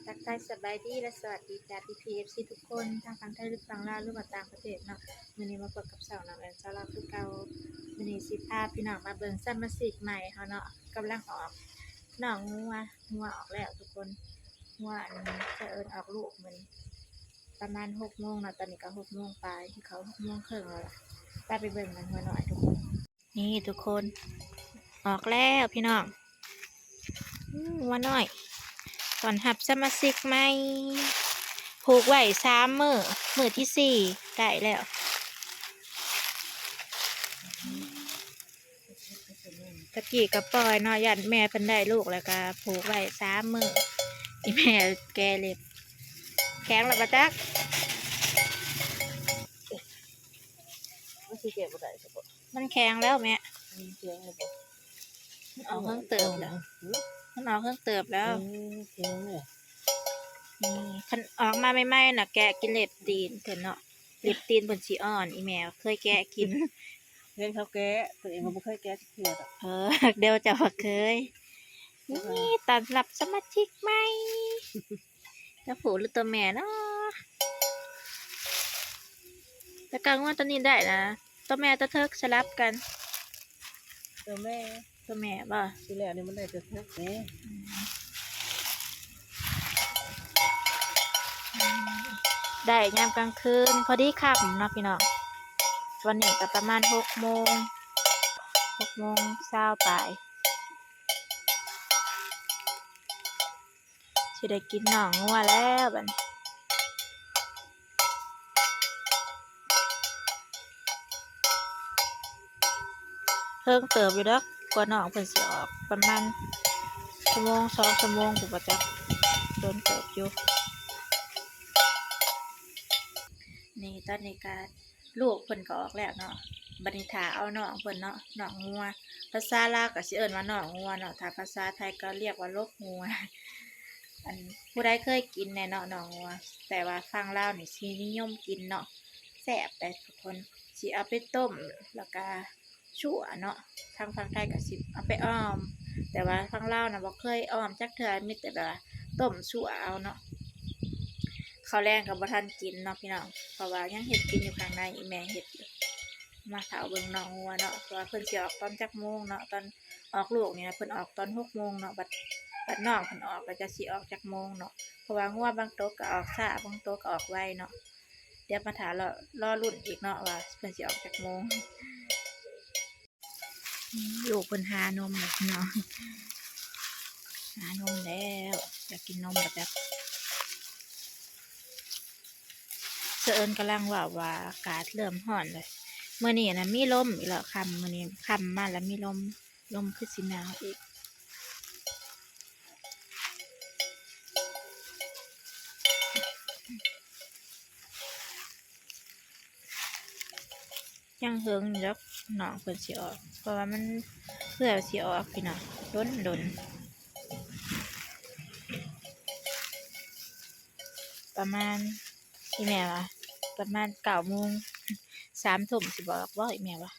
ທັກທາຍສະບາຍດີ ແລະ ສະຫວັດດີຈາກ ພີ່ໆ ເອັຟຊີ ທຸກຄົນ ທັງຝັ່ງໄທ ຫຼື ຝັ່ງລາວ ຫຼືວ່າຕ່າງປະເທດເນາະ. ມື້ນີ້ມາພົບກັບຊ່ອງນ້ອງແອນຊາວລາວຄືເກົ່າ. ມື້ນີ້ຊິພາພີ່ນ້ອງມາເບິ່ງສະມາຊິກໃໝ່ເຮົາເນາະ ກຳລັງອອກນ້ອງງົວ ງົວອອກແລ້ວທຸກຄົນ. ງົວອັນສະເອີນອອກລູກມື້ນີ້ ປະມານຫົກໂມງເນາະ ຕອນນີ້ກໍຫົກໂມງປາຍ ຊິເຂົ້າຫົກໂມງເຄິ່ງແລ້ວລະ. ໄປ ໄປເບິ່ງກັນງົວນ້ອຍທຸກຄົນ. ນີ້ທຸກຄົນ ອອກແລ້ວພີ່ນ້ອງ. ອືມ ງົວນ້ອຍ ຕ້ອນຮັບສະມາຊິກໃໝ່ ຜູກໄວ້ສາມມື້ ມື້ທີສີ່ໄດ້ແລ້ວ. ຕະກີ້ກໍປ່ອຍເນາະ ຢ້ານແມ່ເພິ່ນໄດ້ລູກ ແລ້ວກໍຜູກໄວ້ສາມມື້ ອີ່ແມ່ແກ່ເລັບ ແຂງແລ້ວບໍ່ຈັກ. ມັນຊິແກະບໍ່ໄດ້ຊະບໍ? ມັນແຂງແລ້ວແມ່. ມັນແຂງແລ້ວບໍ? ມັນອອກເຫິງເຕີບແລ້ວ. ຫື? ມັນອອກເຫິງເຕີບແລ້ວ. ເອີ ແຂງແລ້ວ. ອືມ ຄັນອອກມາໃໝ່ໆນະ ແກະກິນເລັບຕີນເພິ່ນເນາະ. ເລັບຕີນເພິ່ນຊິອ່ອນ ອີ່ແມ່ເຄີຍແກະກິນ. ເຫັນເຂົາແກະ ຕົວເອງກໍບໍ່ເຄີຍແກະຈັກເທື່ອດອກ. ເອີ ດຽວເຈົ້າວ່າເຄີຍ. ນີ້ຕ້ອນຮັບສະມາຊິກໃໝ່. ຕົວຜູ້ຫຼືຕົວແມ່ເນາະ? ແຕ່ກາງົວຕົວນີ້ໄດ້ນະ ຕົວແມ່ຕົວເຖິກສະຫຼັບກັນ. ຕົວແມ່ ຕົວແມ່ບໍ່? ທີແລກນີ້ມັນໄດ້ຕົວເຖິກເດ້. ອືມ ໄດ້ຍາມກາງຄືນ ພໍດີຄ່ຳເນາະພີ່ນ້ອງ. ຕອນນີ້ກໍປະມານຫົກໂມງ ຫົກໂມງຊາວປາຍ. ຊິໄດ້ກິນນ້ອງງົວແລ້ວບັດນີ້. ເຫິງເຕີບຢູ່ດອກ ກວ່ານ້ອງເພິ່ນຊິອອກ ປະມານຊົ່ວໂມງສອງຊົ່ວໂມງພຸ້ນບໍ່ຈັກ ດົນເຕີບຢູ່. ນີ້ຕອນນີ້ກະ ລູກເພິ່ນກໍອອກແລ້ວເນາະ ບັດນີ້ຖ້າເອົານ້ອງເພິ່ນເນາະ ນ້ອງງົວ. ພາສາລາວກໍຊິເອີ້ນວ່ານ້ອງງົວເນາະ ຖ້າພາສາໄທກໍລຽກວ່າລົກງົວ. ອັນ ຜູ້ໃດເຄີຍກິນແດ່ເນາະນ້ອງງົວ? ແຕ່ວ່າຝັ່ງລາວນີ້ຊິນິຍົມກິນເນາະ ແຊບເດ້ທຸກຄົນ. ຊິເອົາໄປຕົ້ມ ແລ້ວກະ ຊົ່ວເນາະ ທາງຝັ່ງໄທກໍຊິເອົາໄປອ່ອມ ແຕ່ວ່າຝັ່ງລາວນະບໍ່ເຄີຍອ່ອມຈັກເທື່ອ ມີແຕ່ແບບວ່າຕົ້ມຊົ່ວເອົາເນາະ. ເຂົ້າແລງກໍບໍ່ທັນກິນເນາະພີ່ນ້ອງ ເພາະວ່າຍັງເຮັດກິນຢູ່ຂ້າງໃນ ອີ່ແມ່ເຮັດຢູ່. ມາຖ້າເບິ່ງນ້ອງງົວເນາະ ວ່າເພິ່ນຊິອອກຕອນຈັກໂມງເນາະ. ຕອນອອກລູກນີ້ນະ ເພິ່ນອອກຕອນຫົກໂມງເນາະ ບັດ ບັດນ້ອງເພິ່ນອອກ ແລ້ວຈະຊິອອກຈັກໂມງເນາະ ເພາະວ່າງົວບາງໂຕກໍອອກຊ້າ ບາງໂຕກໍອອກໄວເນາະ. ດຽວມາຖ້າລໍ ລໍລຸ້ນອີກເນາະວ່າເພິ່ນຊິອອກຈັກໂມງ. ອືມ ລູກເພິ່ນຫານົມແລ້ວພີ່ນ້ອງ ຫານົມແລ້ວ ຢາກກິນນົມແລ້ວ. ສະເອີນກຳລັງເວົ້າວ່າອາກາດເລີ່ມຮ້ອນແລ້ວ ມື້ນີ້ນະມີລົມອີກແລ້ວ ຄ່ຳມື້ນີ້ ຄ່ຳມາແລ້ວມີລົມ ລົມຄືຊິໜາວອີກ. ຍັງເຫິງຢູ່ດອກ ນ້ອງເພິ່ນຊິອອກ ເພາະວ່າມັນເພື່ອຊິອອກພີ່ນ້ອງ ດົນໆ ປະມານ ອີ່ແມ່ວ່າປະມານເກົ້າໂມງ ສາມທຸ່ມຊິບອກບໍ່ ອີ່ແມ່ວ່າ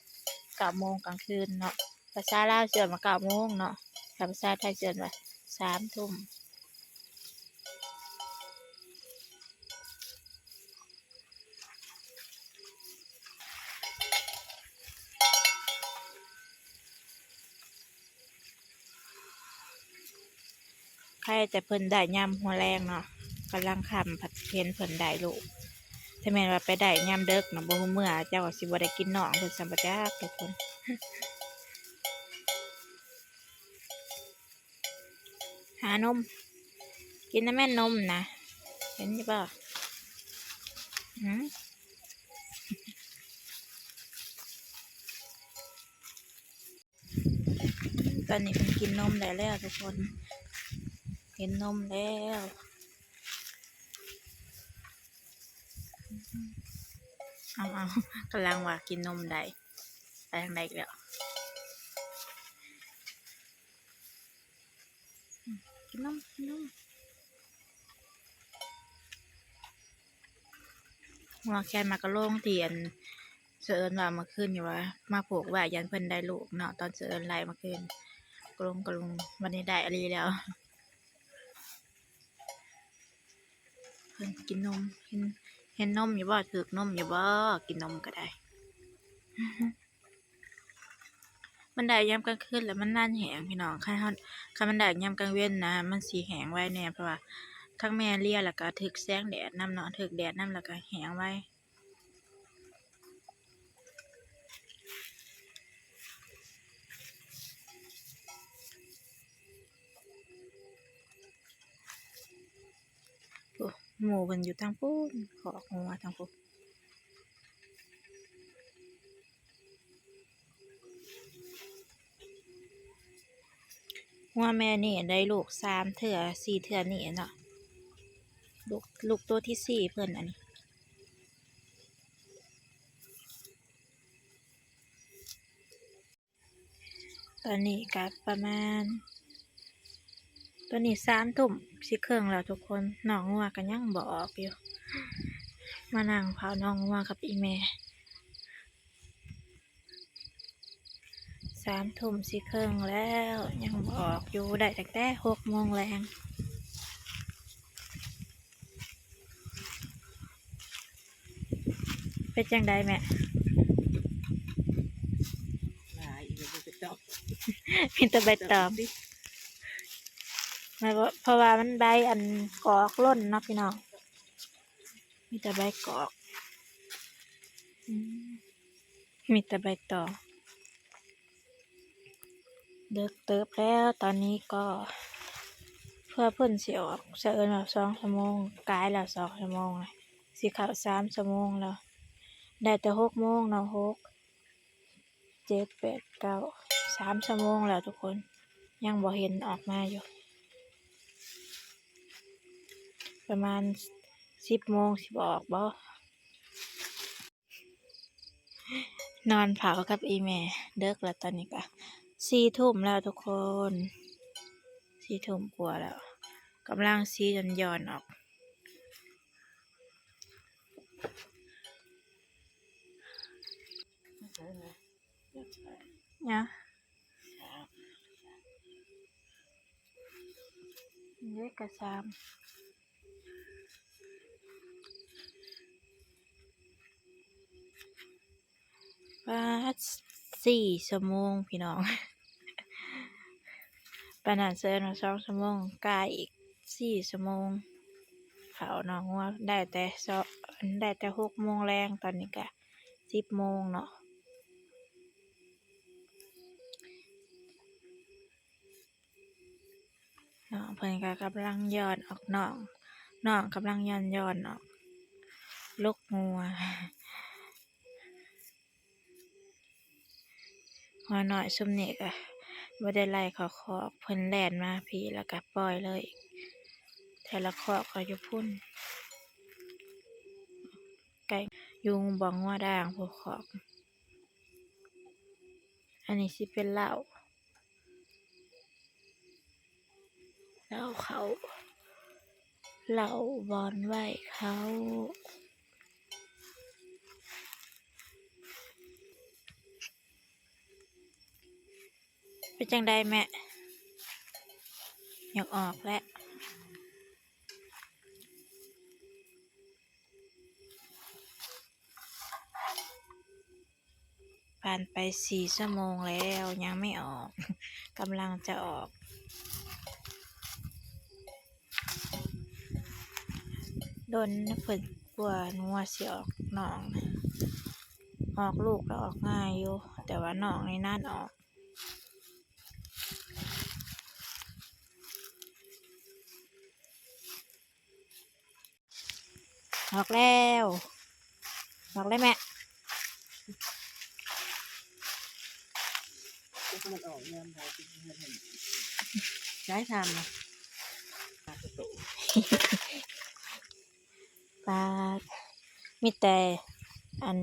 ເກົ້າໂມງກາງຄືນເນາະ. ພາສາລາວຊິເອີ້ນວ່າເກົ້າໂມງເນາະ ຖ້າພາສາໄທຊິເອີ້ນວ່າສາມທຸ່ມ. ໃຄແຕ່ເພິ່ນໄດ້ຍາມຫົວແລງເນາະ ກຳລັງຄ່ຳ ພັດເຫັນເພິ່ນໄດ້ລູກ. ຖ້າແມ່ນວ່າໄປໄດ້ຍາມເດິກນະ ບໍ່ຮູ້ເມື່ອ ເຈົ້າກໍຊິບໍ່ໄດ້ກິນນ້ອງເພິ່ນຊ້ຳບໍ່ຈັກທຸກຄົນ. ຫານົມ ກິນນະແມ່ນົມນະ ເຫັນຢູ່ບໍ່? ຫືມ ຕອນນີ້ເພິ່ນກິນນົມໄດ້ແລ້ວທຸກຄົນ ເຫັນນົມແລ້ວ. ເອົາໆ ກຳລັງວ່າກິນນົມໄດ້ ໄປທາງໃດອີກແລ້ວ? ກິນນົມ ກິນນົມ. ຫົວແຂນໝາກກະໂລງທີ່ອັນສະເອີນວ່າເມື່ອຄືນນີ້ວ່າ ມາຜູກໄວ້ຢ້ານເພິ່ນໄດ້ລູກເນາະ ຕອນສະເອີນໄລ່ເມື່ອຄືນ ກະໂລງ ກະໂລງ ບັດນີ້ໄດ້ອີ່ຫຼີແລ້ວ. ເພິ່ນກິນນົມ ເຫັນ ເຫັນນົມຢູ່ບໍ່? ຖືກນົມຢູ່ບໍ່? ກິນນົມກໍໄດ້. ມັນໄດ້ຍາມກາງຄືນແລ້ວມັນນານແຫ້ງພີ່ນ້ອງ. ຄັນເຮົາ ຄັນມັນໄດ້ຍາມກາງເວັນນະ ມັນຊິແຫ້ງໄວແດ່ ເພາະວ່າທັງແມ່ເລຍ ແລ້ວກໍຖືກແສງແດດນຳເນາະ ຖືກແດດນຳ ແລ້ວກໍແຫ້ງໄວ. ໂອ້ ໝູ່ເພິ່ນຢູ່ທາງພຸ້ນ ຄອກງົວທາງພຸ້ນ. ງົວແມ່ນີ້ໄດ້ລູກສາມເທື່ອ ສີ່ເທື່ອນີ້ເນາະ ລູກ ລູກໂຕທີສີ່ເພິ່ນອັນນີ້. ຕອນນີ້ກໍປະມານ ຕອນນີ້ສາມທຸ່ມຊິເຄິ່ງແລ້ວທຸກຄົນ ນ້ອງງົວກໍຍັງບໍ່ອອກຢູ່. ມານັ່ງເຝົ້ານ້ອງງົວກັບອີ່ແມ່ ສາມທຸ່ມຊິເຄິ່ງແລ້ວ ຍັງບໍ່ອອກຢູ່ ໄດ້ຕັ້ງແຕ່ຫົກໂມງແລງ. ເປັນຈັ່ງໃດແມ່? ຫຼາຍອີກແລ້ວ ບໍ່ໄປຕອບ ມີແຕ່ໃບຕອງ ແມ່ນບໍ່? ເພາະວ່າມັນໃບອັນກອກຫຼົ່ນເນາະພີ່ນ້ອງ ມີແຕ່ໃບກອກ ອືມ ມີແຕ່ໃບຕອງ. ເດິກເຕີບແລ້ວ ຕອນນີ້ກໍເພື່ອເພິ່ນຊິອອກ ສະເອີນວ່າສອງຊົ່ວໂມງ ກາຍແລ້ວສອງຊົ່ວໂມງ ຊິເຂົ້າສາມຊົ່ວໂມງແລ້ວ ໄດ້ແຕ່ຫົກໂມງເນາະ ຫົກ ເຈັດ ແປດ ເກົ້າ ສາມຊົ່ວໂມງແລ້ວທຸກຄົນ ຍັງບໍ່ເຫັນອອກມາຢູ່ ປະມານສິບໂມງຊິອອກບໍ່? ນອນເຝົ້າກັບອີ່ແມ່ ເດິກແລ້ວ ຕອນນີ້ກະສີ່ທຸ່ມແລ້ວທຸກຄົນ ສີ່ທຸ່ມກວ່າແລ້ວ ກຳລັງຊິຢ່ອນໆອອກ ນະ ເລກກະສາມ. ປາດ ສີ່ຊົ່ວໂມງພີ່ນ້ອງ ປານນັ້ນເຊີນວ່າສອງຊົ່ວໂມງ ກາຍອີກສີ່ຊົ່ວໂມງ ເຝົ້ານ້ອງງົວ ໄດ້ແຕ່ ໄດ້ແຕ່ຫົກໂມງແລງ ຕອນນີ້ກະສິບໂມງເນາະ. ນ້ອງເພິ່ນກໍກຳລັງຢ່ອນອອກ ນ້ອງ ນ້ອງກຳລັງຢ່ອນໆອອກ ລົກງົວ ງົວນ້ອຍຊຸມນີ້ກໍບໍ່ໄດ້ໄລ່ເຂົ້າຄອກ ເພິ່ນແລ່ນມາພີ້ແລ້ວກໍປ່ອຍເລີຍ ແຕ່ລະຄອກກໍຢູ່ພຸ້ນ ໃກ້ຢູ່ບ່ອນງົວດ່າງພຸ້ນຄອກ. ອັນນີ້ຊິເປັນເລົ້າ ເລົ້າເຂົ້າ ເລົ້າບ່ອນໄວ້ເຂົ້າ. ເປັນຈັ່ງໃດແມ່? ຢາກອອກແລ້ວ. ຜ່ານໄປສີ່ຊົ່ວໂມງແລ້ວ ຍັງໄມ່ອອກ ກຳລັງຈະອອກ ດົນນະເພິ່ນ ກວ່າງົວຊິອອກນ້ອງ ອອກລູກລະອອກງ່າຍຢູ່ ແຕ່ວ່ານ້ອງນີ້ນານອອກ. ອອກແລ້ວ ອອກແລ້ວແມ່. ມັນອອກຍາມໃດ ໃຊ້ທຳນະ ປາດ ມີແຕ່ອັນ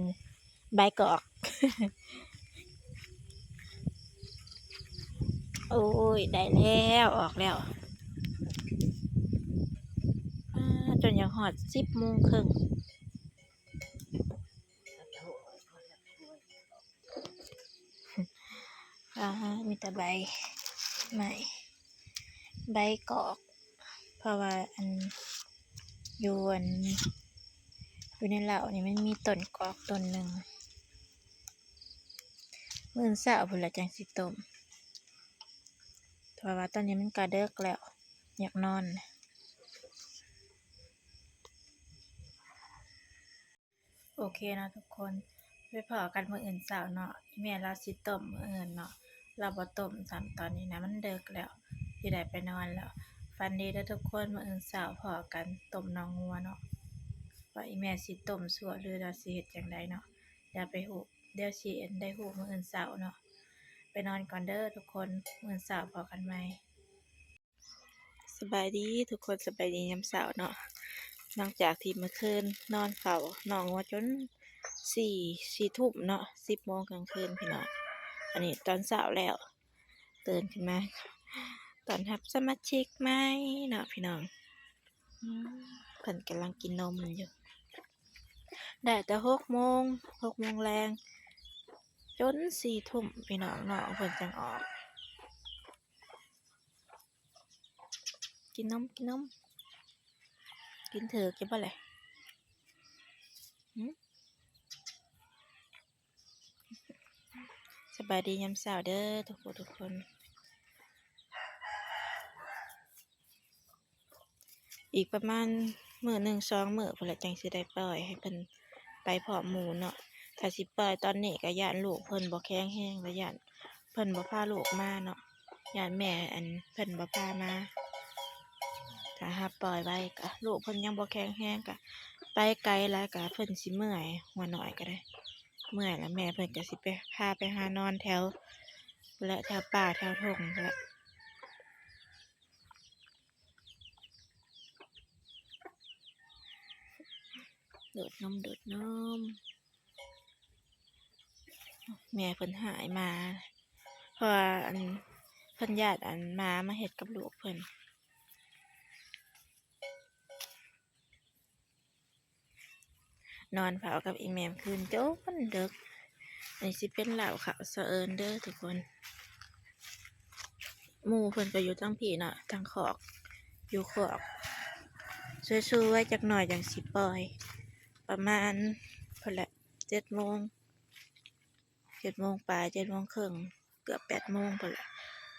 ໃບກອກ. ໂອ້ຍ ໄດ້ແລ້ວ ອອກແລ້ວ. ປາດ ຈົນຢາກຮອດສິບໂມງເຄິ່ງ. ອາ ມີແຕ່ໃບໄມ້ ໃບກອກ ເພາະວ່າອັນ ຢູ່ອັນ ຢູ່ໃນເລົ້ານີ້ມັນມີຕົ້ນກອກຕົ້ນໜຶ່ງ. ມື້ອື່ນເຊົ້າພຸ້ນລະຈັ່ງຊິຕົ້ມ ເພາະວ່າຕອນນີ້ມັນກະເດິກແລ້ວ ຢາກນອນ. ໂອເຄເນາະທຸກຄົນ ໄປພໍ້ກັນມື້ອື່ນເຊົ້າເນາະ. ອີ່ແມ່ລາວຊິຕົ້ມມື້ອື່ນເນາະ ລາວບໍ່ຕົ້ມຊ້ຳ ຕອນນີ້ນະມັນເດິກແລ້ວ ຊິໄດ້ໄປນອນແລ້ວ. ຝັນດີເດີທຸກຄົນ ມື້ອື່ນເຊົ້າພໍ້ກັນ ຕົ້ມໜອງງົວເນາະ ວ່າອີ່ແມ່ຊິຕົ້ມຊົ່ວ ຫຼືວ່າຊິເຮັດຈັ່ງໃດເນາະ ດຽວໄປຮູ້ ດຽວຊິໄດ້ຮູ້ມື້ອື່ນເຊົ້າເນາະ. ໄປນອນກ່ອນເດີທຸກຄົນ ມື້ອື່ນເຊົ້າພໍ້ກັນໃໝ່. ສະບາຍດີທຸກຄົນ ສະບາຍດີຍາມເຊົ້າເນາະ. ຫຼັງຈາກທີ່ເມື່ອຄືນນອນເຝົ້າໜອງງົວຈົນສີ່ ສີ່ທຸ່ມເນາະ ສິບໂມງກາງຄືນພີ່ນ້ອງ. ອັນນີ້ຕອນເຊົ້າແລ້ວ ຕື່ນຂຶ້ນມາຕ້ອນຮັບສະມາຊິກໃໝ່ເນາະພີ່ນ້ອງ. ອືມ ເພິ່ນກຳລັງກິນນົມຢູ່ ໄດ້ແຕ່ຫົກໂມງ ຫົກໂມງແລງ ຈົນສີ່ທຸ່ມພີ່ນ້ອງ ນ້ອງເພິ່ນຈັ່ງອອກ. ກິນນົມ ກິນນົມ ກິນຖືກຢູ່ບໍ່ແຫຼະ? ຫື? ສະບາຍດີຍາມເຊົ້າເດີທຸກຜູ້ທຸກຄົນ. ອີກປະມານມື້ໜຶ່ງສອງມື້ພຸ້ນແຫຼະ ຈັ່ງຊິໄດ້ປ່ອຍໃຫ້ເພິ່ນໄປພ້ອມໝູ່ເນາະ. ຖ້າຊິປ່ອຍຕອນນີ້ກະຢ້ານລູກເພິ່ນບໍ່ແຂງແຮງ ແລະ ຢ້ານເພິ່ນບໍ່ພາລູກມາເນາະ ຢ້ານແມ່ອັນເພິ່ນບໍ່ພາມາ. ຖ້າຫາປ່ອຍໄວກະ ລູກເພິ່ນຍັງບໍ່ແຂງແຮງ ກະໄປໄກຫຼາຍກະເພິ່ນຊິເມື່ອຍ ຫົວນ້ອຍກະໄດ້ເມື່ອຍ ແລ້ວແມ່ເພິ່ນກະຊິໄປ ພາໄປຫານອນແຖວ ແລະ ແຖວປ່າແຖວທົ່ງແຫຼະ. ດູດນົມ ດູດນົມ. ແມ່ເພິ່ນຫາຍໝາ ເພາະວ່າອັນ ເພິ່ນຢ້ານອັນໝາມາເຮັດກັບລູກເພິ່ນ. ນອນເຝົ້າກັບອີ່ແມ່ມຄືນຈົນເດິກ. ອັນນີ້ຊິເປັນເລົ້າເຂົ້າສະເອີນເດີທຸກຄົນ. ໝູ່ເພິ່ນກະຢູ່ທາງພີ້ເນາະ ທາງຄອກ ຢູ່ຄອກ. ສວຍໆ ຈັກໜ້ອຍຈັ່ງຊິປ່ອຍ ປະມານພຸ້ນແຫຼະ ເຈັດໂມງ ເຈັດໂມງປາຍ ເຈັດໂມງເຄິ່ງ ເກືອບແປດໂມງພຸ້ນແຫຼະ.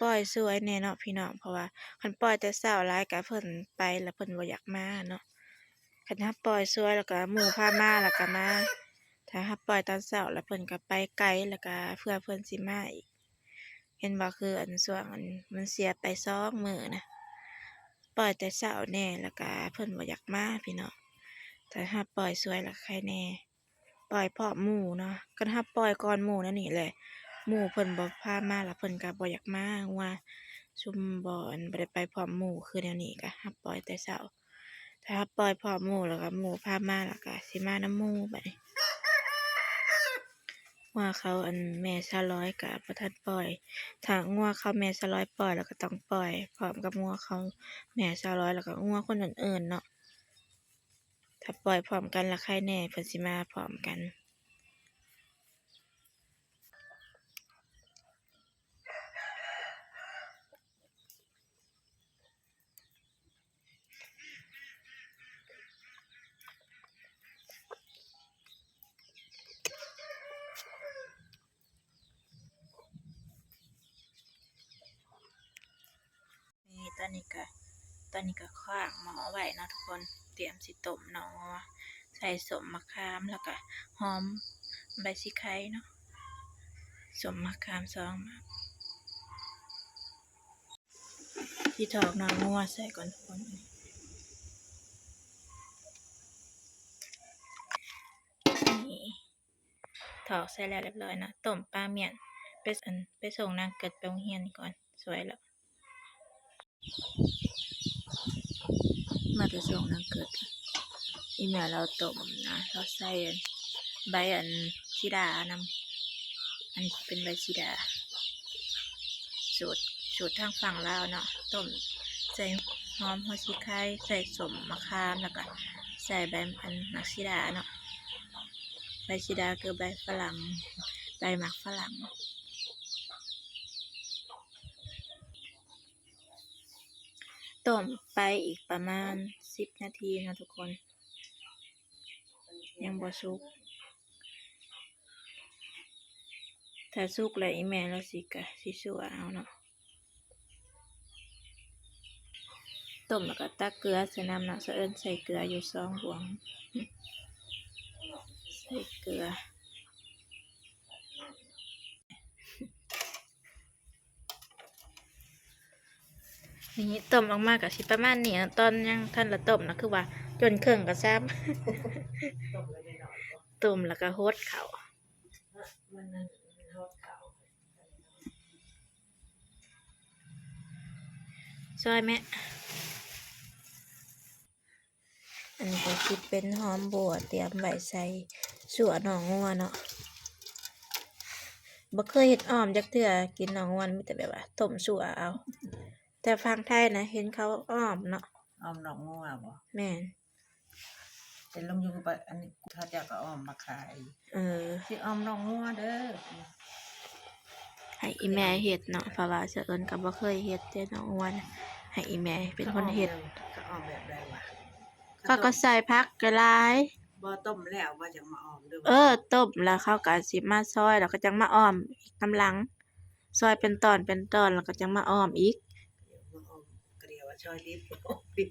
ປ່ອຍສວຍແດ່ເນາະພີ່ນ້ອງ ເພາະວ່າຄັນປ່ອຍແຕ່ເຊົ້າຫຼາຍກະເພິ່ນໄປລະເພິ່ນບໍ່ຢາກມາເນາະ. ຄັນເຮົາປ່ອຍສວຍລະກະໝູ່ພາມາລະກະມາ ຖ້າເຮົາປ່ອຍຕອນເຊົ້າລະເພິ່ນກະໄປໄກ ລະກະເພື່ອເພິ່ນຊິມາອີກ. ເຫັນບໍ່ ຄືອັນຊ່ວງອັນມັນເສຍໄປສອງມື້ນະ ປ່ອຍແຕ່ເຊົ້າແດ່ລະກະເພິ່ນບໍ່ຢາກມາພີ່ນ້ອງ. ຖ້າເຮົາປ່ອຍສວຍລະໄຄແດ່ ປ່ອຍພ້ອມໝູ່ເນາະ. ຄັນເຮົາປ່ອຍກ່ອນໝູ່ແນວນີ້ແຫຼະ ໝູ່ເພິ່ນບໍ່ພາມາລະເພິ່ນກະບໍ່ຢາກມາ. ງົວຊຸມບໍ່ ອັນ ບໍ່ໄດ້ໄປພ້ອມໝູ່ຄືແນວນີ້ກະເຮົາປ່ອຍແຕ່ເຊົ້າ. ຖ້າເຮົາປ່ອຍພ້ອມໝູ່ລະກະໝູ່ພາມາລະກະຊິມານຳໝູ່ບາດນີ້. ງົວເຂົາອັນແມ່ຊາວລອຍກະບໍ່ທັນປ່ອຍ. ຖ້າງົວເຂົາແມ່ຊາວລອຍປ່ອຍລະກະຕ້ອງປ່ອຍພ້ອມກັບງົວເຂົາແມ່ຊາວລອຍ ລະກະງົວຄົນອື່ນໆເນາະ. ຖ້າປ່ອຍພ້ອມກັນລະໄຄແດ່ ເພິ່ນຊິມາພ້ອມກັນ. ນີ້ ຕອນນີ້ກະ ຕອນນີ້ກະຂ້າງໝໍ້ໄວ້ເນາະທຸກຄົນ ຕຽມຊິຕົ້ມໜໍ່ງົວ ໃສ່ສົ້ມໝາກຂາມ ລະກະຫອມໃບສີໄຄເນາະ ສົ້ມໝາກຂາມສອງໝາກ. ຊິຖອກໜໍ່ງົວໃສ່ກ່ອນທຸກຄົນ. ນີ້ ຖອກໃສ່ແລ້ວລຽບລ້ອຍເນາະ ຕົ້ມປາມ້ຽນ ໄປ ອັນ ໄປສົ່ງນາງເກີດໄປໂຮງຮຽນກ່ອນ ສວຍແລ້ວ. ມາແຕ່ສົ່ງນາງເກີດ ອີ່ແມ່ລາວຕົ້ມນະ ລາວໃສ່ອັນ ໃບອັນສີດານຳ ອັນນີ້ເປັນໃບສີດາ ສູດ ສູດທາງຝັ່ງລາວເນາະ ຕົ້ມໃສ່ຫອມຫົວສີໄຄ ໃສ່ສົ້ມໝາກຂາມ ລະກະໃສ່ໃບອັນໝາກສີດາເນາະ. ໃບສີດາຄືໃບຝຣັ່ງ ໃບໝາກຝຣັ່ງ. ຕົ້ມໄປອີກປະມານສິບນາທີເນາະທຸກຄົນ ຍັງບໍ່ສຸກ. ຖ້າສຸກແລ້ວອີ່ແມ່ລາວຊິກະຊິຊົ່ວເອົາເນາະ. ຕົ້ມແລ້ວກໍຕັກເກືອໃສ່ນຳເນາະ, ສະເອິນໃສ່ເກືອຢູ່ສອງບ່ວງ ໃສ່ເກືອ. ນີ້ຕົ້ມອອກມາກໍຊິປະມານນີ້ເນາະ, ຕອນຍັງທັນລະຕົ້ມນະ ຄືວ່າຈົນເຄິ່ງກໍຊ້ຳ. ຕົ້ມແລ້ວກໍຫົດເຂົ້າ ຊອຍແມ່. ອັນນີ້ກໍຊິເປັນຫອມບົວ ຕຽມໄວ້ໃສ່ຊົ່ວໜອງງົວເນາະ. ບໍ່ເຄີຍເຮັດອອມຈັກເທື່ອ ກິນໜອງງົວ ມີແຕ່ແບບວ່າຕົ້ມຊົ່ວເອົາ. ແຕ່ຝັ່ງໄທນະ ເຫັນເຂົາອອມເນາະ. ອອມໜອງງົວບໍ? ແມ່ນ. ແຕ່ລາວຢູ່ປະ ອັນນີ້ເຂົາເຈົ້າກໍອອມມາຂາຍ. ເອີ ຊິອອມໜອງງົວເດີ. ໃຫ້ອີ່ແມ່ເຮັດເນາະ ເພາະວ່າສະເອິນກໍບໍ່ເຄີຍເຮັດເດ້ໜອງງົວນະ, ໃຫ້ອີ່ແມ່ເປັນຄົນເຮັດ. ເຂົາອອມແບບໃດວະ? ເຂົາກໍໃສ່ຜັກຫຼາຍໆ. ບໍ່ ຕົ້ມແລ້ວບໍ່ຈັ່ງມາອອມເດີ? ເອີ ຕົ້ມແລ້ວເຂົາກໍຊິມາຊອຍ ແລ້ວກໍຈັ່ງມາອອມອີກນຳຫຼັງ. ຊອຍເປັນຕອນເປັນຕອນ ແລ້ວກໍຈັ່ງມາອອມອີກ. ມາອອມກໍເອີ້ນວ່າຊອຍດິບ ອອມດິບ.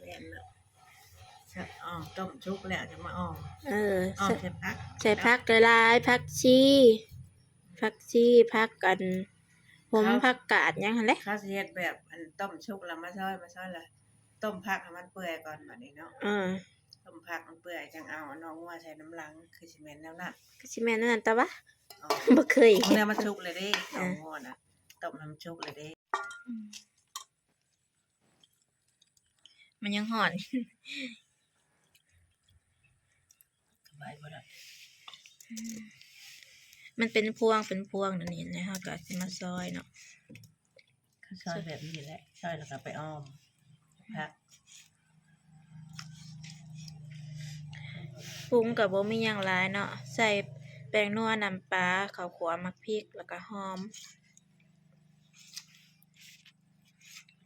ແມ່ນແລ້ວ. ອໍ ຕົ້ມສຸກແລ້ວຈັ່ງມາອອມ. ເອີ ອອມໃສ່ຜັກ ໃສ່ຜັກຫຼາຍໆ ຜັກຊີ ຜັກຊີ ຜັກອັນ ຫົມ ເຂົາ ຜັກກາດຫຍັງຫັ້ນແຫຼະ. ເຂົາຊິເຮັດແບບອັນຕົ້ມສຸກແລ້ວມາຊອຍ ມາຊອຍແລ້ວຕົ້ມຜັກໃຫ້ມັນເປື່ອຍກ່ອນບາດນີ້ເນາະ. ເອີ ຕົ້ມຜັກໃຫ້ມັນເປື່ອຍ ຈັ່ງເອົາໜອງງົວໃສ່ນຳຫຼັງ. ຄືຊິແມ່ນແນວນັ້ນ ຄືຊິແມ່ນແນວນັ້ນຕະວະ. ອໍ ບໍ່ເຄີຍເຮັດ. ແລ້ວມັນສຸກແລ້ວເດ້ ເອີ ໜອງງົວນະ ຕົ້ມໃຫ້ມັນສຸກແລ້ວເດ້. ອືມ ມັນຍັງຮ້ອນ ສະບາຍບໍ່ໄດ້. ອືມ ມັນເປັນພວງເປັນພວງແນວນີ້ ແລ້ວເຮົາກໍຊິມາຊອຍເນາະ. ກໍຊອຍແບບນີ້ແຫຼະ ຊອຍແລ້ວກໍໄປອອມ. ຜັກ ປຸງກໍບໍ່ມີຫຍັງຫຼາຍເນາະ ໃສ່ແປ້ງນົວ ນ້ຳປາ ເຂົ້າຂົ້ວ ໝາກພິກ ແລ້ວກໍຫອມ.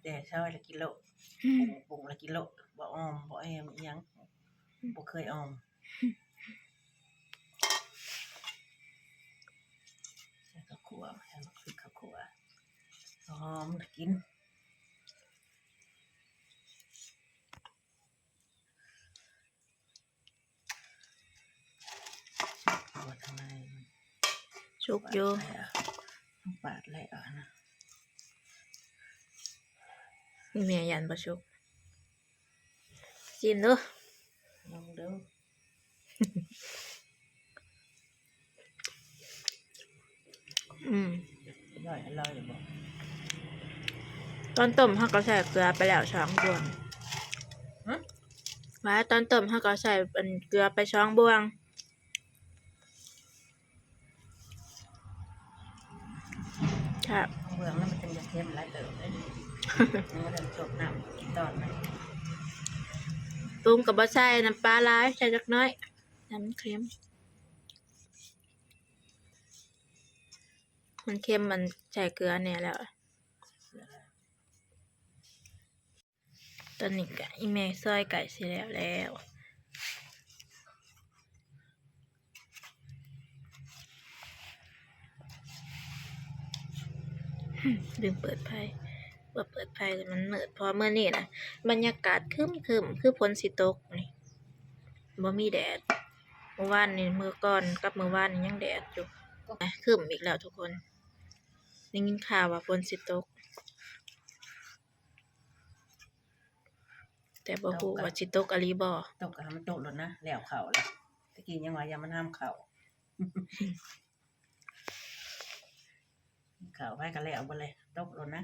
ແຕ່ຊອຍລະກິນໂລດ ອືມ ປຸງລະກິນໂລດ ບໍ່ອອມ ບໍ່ແອມອີ່ຫຍັງ ອືມ ບໍ່ເຄີຍອອມ. ໃສ່ເຂົ້າຂົ້ວ ໃສ່ໝາກພິກ ເຂົ້າຂົ້ວ ຫອມລະກິນ. ສຸກຢູ່ ປາດແລ້ວນະ ແມ່ຢ້ານບໍ່ສຸກ. ຊີມດູ ລອງດູ. ອືມ ອະລ່ອຍ ອະລ່ອຍຢູ່ບໍ່? ຕອນຕົ້ມເຮົາກໍໃສ່ເກືອໄປແລ້ວສອງບ່ວງ. ຫຶ? ວ່າຕອນຕົ້ມເຮົາກໍໃສ່ອັນເກືອໄປສອງບ່ວງ. ແຊບ. ເບື້ອງນັ້ນມັນຈຶ່ງຈະເຄັມຫຼາຍເຕີບເດ້ ຍັງບໍ່ທັນສົກນ້ຳ ຕອນນັ້ນ. ປຸງກໍບໍ່ໃສ່ນ້ຳປາຫຼາຍ ໃສ່ຈັກໜ້ອຍ ໃຫ້ມັນເຄັມ. ມັນເຄັມ ມັນໃສ່ເກືອແດ່ແລ້ວ. ຕອນນີ້ກະອີ່ແມ່ຊອຍໃກ້ຊິແລ້ວແລ້ວ. ລືມເປີດໄຟ ວ່າເປີດໄຟແລ້ວມັນມືດ. ເພາະມື້ນີ້ນະ ບັນຍາກາດຄຶ້ມໆ ຄືຝົນຊິຕົກນີ້ ບໍ່ມີແດດ. ມື້ວານນີ້ ມື້ກ່ອນກັບມື້ວານນີ້ຍັງແດດຢູ່. ຄຶ້ມອີກແລ້ວທຸກຄົນ ໄດ້ຍິນຂ່າວວ່າຝົນຊິຕົກ. ແຕ່ບໍ່ຮູ້ວ່າຊິຕົກອີ່ຫຼີບໍ່. ຕົກກໍໃຫ້ມັນຕົກໂລດນະ ແລ້ວເຂົ້າແລ້ວ. ຕະກີ້ຍັງວ່າຢ່າມັນຫ້າມເຂົ້າ ເຂົ້າໄປກໍແລ້ວເບິດເລີຍ. ຕົກໂລດນະ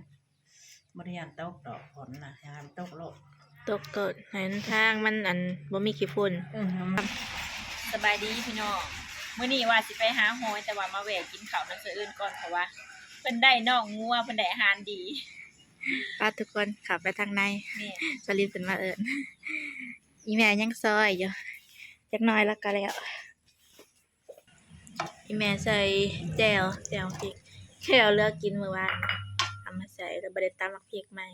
ບໍ່ໄດ້ຢ້ານຕົກດອກ ຝົນນະ ໃຫ້ມັນຕົກໂລດ. ຕົກກໍໃຫ້ມັນ ທາງມັນ ອັນ ບໍ່ມີຂີ້ຝຸ່ນ. ອືມ. ສະບາຍດີພີ່ນ້ອງ ມື້ນີ້ວ່າຊິໄປຫາຫອຍ ແຕ່ວ່າມາແວ່ກິນເຂົ້ານຳສະເອີນກ່ອນ ເພາະວ່າເພິ່ນໄດ້ນ້ອງງົວ ເພິ່ນໄດ້ອາຫານດີ. ປາທຸກຄົນເຂົ້າໄປທາງໃນ. ແມ່ນ. ສະລິນເພິ່ນມາເອີ້ນ. ອີ່ແມ່ຍັງຊອຍຢູ່ ຈັກໜ້ອຍແລ້ວກໍແລ້ວ. ອີ່ແມ່ໃສ່ແຈ່ວ ແຈ່ວພິກ ແຈ່ວເຫຼືອກິນມື້ວານ ເອົາມາໃສ່ ແລ້ວບໍ່ໄດ້ຕຳໝາກພິກໃໝ່.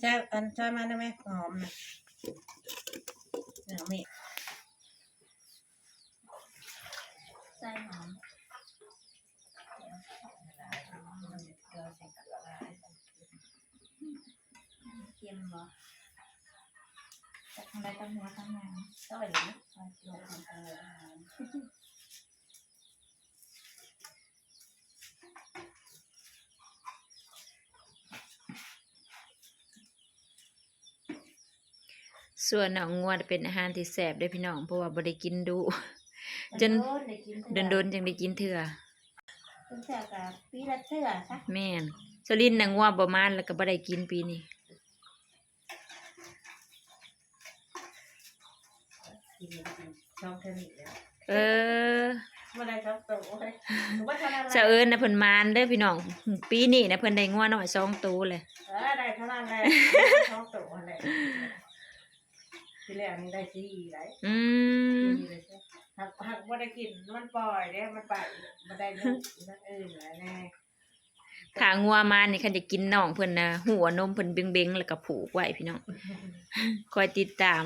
ແຊບ ອັນ ຊອຍມາໄດ້ໄໝ? ຫອມນະ ເອົາມີດ ໃສ່ຫອມ ເຄັມບໍ່? ຈັກທາງໃດ ທັງຫົວທັງຫາງ ຊອຍເລີຍ ຊອຍເລີຍ. ສ່ວນໜອງງົວເປັນອາຫານທີ່ແຊບເດ້ພີ່ນ້ອງ ເພາະວ່າບໍ່ໄດ້ກິນດຸ ຈົນ ດົນໆໄດ້ກິນເທື່ອ ດົນໆຈັ່ງໄດ້ກິນເທື່ອ ເປັນເທື່ອກະປີລະເທື່ອຊະ. ແມ່ນ ສະລິນນະ ງົວບໍ່ມານ ແລ້ວກະບໍ່ໄດ້ກິນປີນີ້. ສອງເທື່ອນີ້ແລ້ວ ເອີ ບໍ່ໄດ້ສອງໂຕ ໂອ້ຍ ບໍ່ເທົ່ານັ້ນແຫຼະ. ສາວເອີນນະເພິ່ນໝານເດີພີ່ນ້ອງ ປີນີ້ນະເພິ່ນໄດ້ງົວນ້ອຍສອງໂຕເລີຍ. ເອີ ໄດ້ເທົ່ານັ້ນແຫຼະ ສອງໂຕຫັ້ນແຫຼະ ປີແລ້ວນີ້ໄດ້ສີ່ໄດ໋. ອືມ ປີນີ້ໄດ້ສີ່ ຫາກ ຫາກບໍ່ໄດ້ກິນ ມັນປ່ອຍເດ້ ມັນໄປ ບໍ່ໄດ້ລູກທາງອື່ນແຫຼະແນ່. ຖ້າງົວມານີ້ ຄັນຈະກິນນ້ອງເພິ່ນນະ ຮູ້ວ່ານົມເພິ່ນເບັງໆ ແລ້ວກະຜູກໄວ້ພີ່ນ້ອງ ຄອຍຕິດຕາມ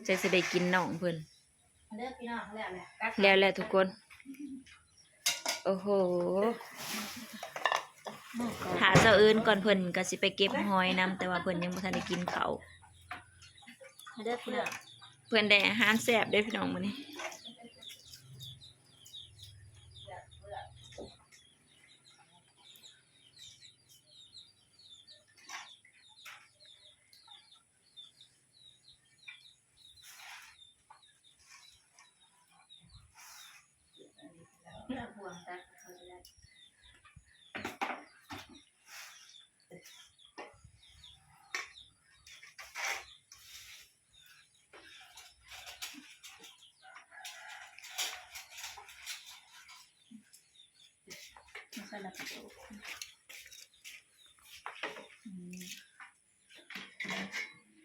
ຈັ່ງຊິໄດ້ກິນນ້ອງເພິ່ນ. ມາເດີພີ່ນ້ອງ ແລ້ວແຫຼະ ແລ້ວແຫຼະທຸກຄົນ. ໂອ້ໂຫ ຖ້າສາວເອີນກ່ອນ ເພິ່ນກະຊິໄປເກັບຫອຍນຳ ແຕ່ວ່າເພິ່ນຍັງບໍ່ທັນໄດ້ກິນເຂົ້າ. ມາເດີພີ່ນ້ອງ ເພິ່ນໄດ້ອາຫານແຊບເດ້ພີ່ນ້ອງມື້ນີ້.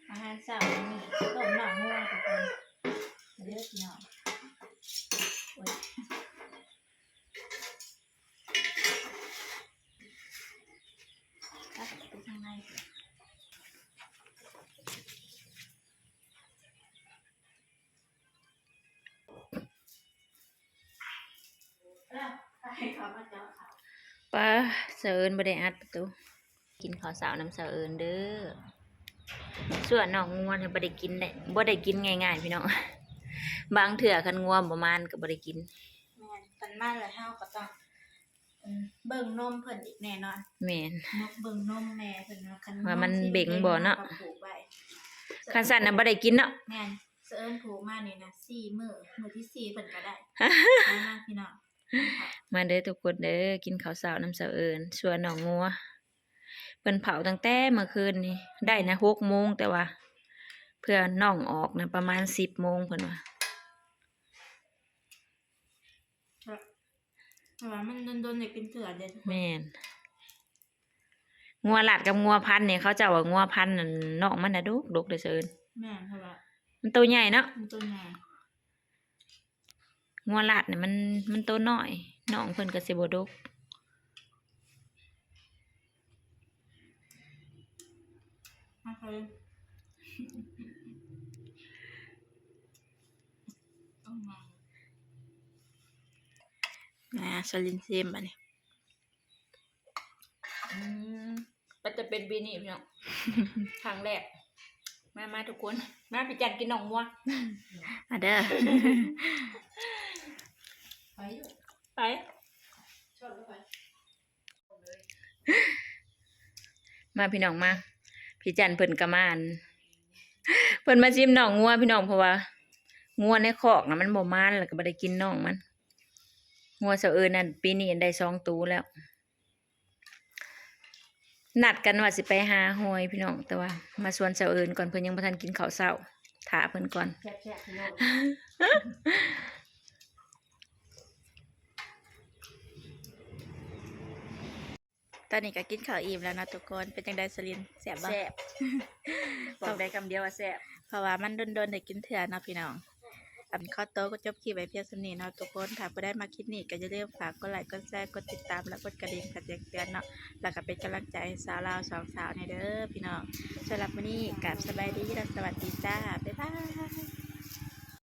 ອາຫານເຊົ້າມື້ນີ້ ຕົ້ມໜອງງົວທຸກຄົນ ເດີພີ່ນ້ອງ. ໂອ້ຍ ຕັກໄປທາງໃນ. ປາ ສາວເອີນບໍ່ໄດ້ອັດປະຕູ ກິນເຂົ້າເຊົ້ານຳສາວເອີນເດີ. ສ່ວນໜອງງົວນະບໍ່ໄດ້ກິນໄດ້ ບໍ່ໄດ້ກິນງ່າຍໆພີ່ນ້ອງ ບາງເທື່ອຄັນງົວບໍ່ມານກະບໍ່ໄດ້ກິນ. ແມ່ນ ຄັນມາແລ້ວເຮົາກະຕ້ອງ ເບິ່ງນົມເພິ່ນອີກແນ່ນອນ. ແມ່ນ ເບິ່ງນົມແມ່ເພິ່ນວ່າ ຄັນວ່າມັນເບັງບໍ່ເນາະ ຄັນຊັ້ນນະບໍ່ໄດ້ກິນເນາະ. ແມ່ນ ສະເອີນຜູກມານີ້ນະ ສີ່ມື້ ມື້ທີສີ່ເພິ່ນກະໄດ້ ມາພີ່ນ້ອງ ມາເດີທຸກຄົນເດີ ກິນເຂົ້າເຊົ້ານຳສາວເອີນ. ສ່ວນໜອງງົວ ເພິ່ນເຜົາຕັ້ງແຕ່ເມື່ອຄືນນີ້ ໄດ້ນະຫົກໂມງ ແຕ່ວ່າເພື່ອນ້ອງອອກນະປະມານສິບໂມງເພິ່ນວ່າ. ເພາະວ່າມັນດົນໆໄດ້ກິນເທື່ອເດ້. ແມ່ນ ງົວລາດກັບງົວພັນນີ້ ເຂົາເຈົ້າວ່າງົວພັນນັ້ນ ນ້ອງມັນນະດົກໆເດີເຊີນ. ແມ່ນ ເພາະວ່າມັນໂຕໃຫຍ່ເນາະ ມັນໂຕໃຫຍ່. ງົວລາດນີ້ມັນ ມັນໂຕນ້ອຍ ນ້ອງເພິ່ນກະຊິບໍ່ດົກ. ມາ ສະລິນຊີມບາດນີ້. ອືມ ປັດຈະເປັນປີນີ້ພີ່ນ້ອງ ຄັ້ງແລກ. ມາ ມາທຸກຄົນ ມາພີ່ຈັນກິນໜອງງົວ ມາເດີ ໄປ ໄປ. ມາພີ່ນ້ອງມາ ພີ່ຈັນເພິ່ນກະມາ ອັນ ເພິ່ນມາຊີມໜອງງົວພີ່ນ້ອງ ເພາະວ່າງົວໃນຄອກນະມັນບໍ່ມານ ແລ້ວກະບໍ່ໄດ້ກິນນ້ອງມັນ. ງົວສາວເອີນນັ້ນປີນີ້ໄດ້ສອງໂຕແລ້ວ. ນັດກັນວ່າຊິໄປຫາຫອຍພີ່ນ້ອງ ແຕ່ວ່າມາຊວນສາວເອີນກ່ອນ ເພິ່ນຍັງບໍ່ທັນກິນເຂົ້າເຊົ້າ ຖ້າເພິ່ນກ່ອນ. ແຊບໆ ພີ່ນ້ອງ. ຕອນນີ້ກະກິນເຂົ້າອີ່ມແລ້ວເນາະທຸກຄົນ. ເປັນຈັ່ງໃດສະລິນ ແຊບບໍ່? ແຊບ ບອກໄດ້ຄຳດຽວວ່າແຊບ ເພາະວ່າມັນດົນໆໄດ້ກິນເທື່ອເນາະພີ່ນ້ອງ. ໄປ ຂໍໂຕະກໍຈົບຄລິບໄວ້ພຽງສ່ຳນີ້ເນາະທຸກຄົນ. ຖ້າຜູ້ໃດມັກຄລິບນີ້ກໍຢ່າລືມຝາກກົດໄລ ກົດແຊ ກົດຕິດຕາມ ແລະ ກົດກະດິ່ງເພື່ອແຈ້ງເຕືອນເນາະ ແລ້ວກໍເປັນກຳລັງໃຈໃຫ້ສາວລາວສອງສາວແດ່ເດີພີ່ນ້ອງ. ສຳລັບມື້ນີ້ກາບສະບາຍດີ ແລະ ສະຫວັດດີຈ້າ ບາຍບາຍ.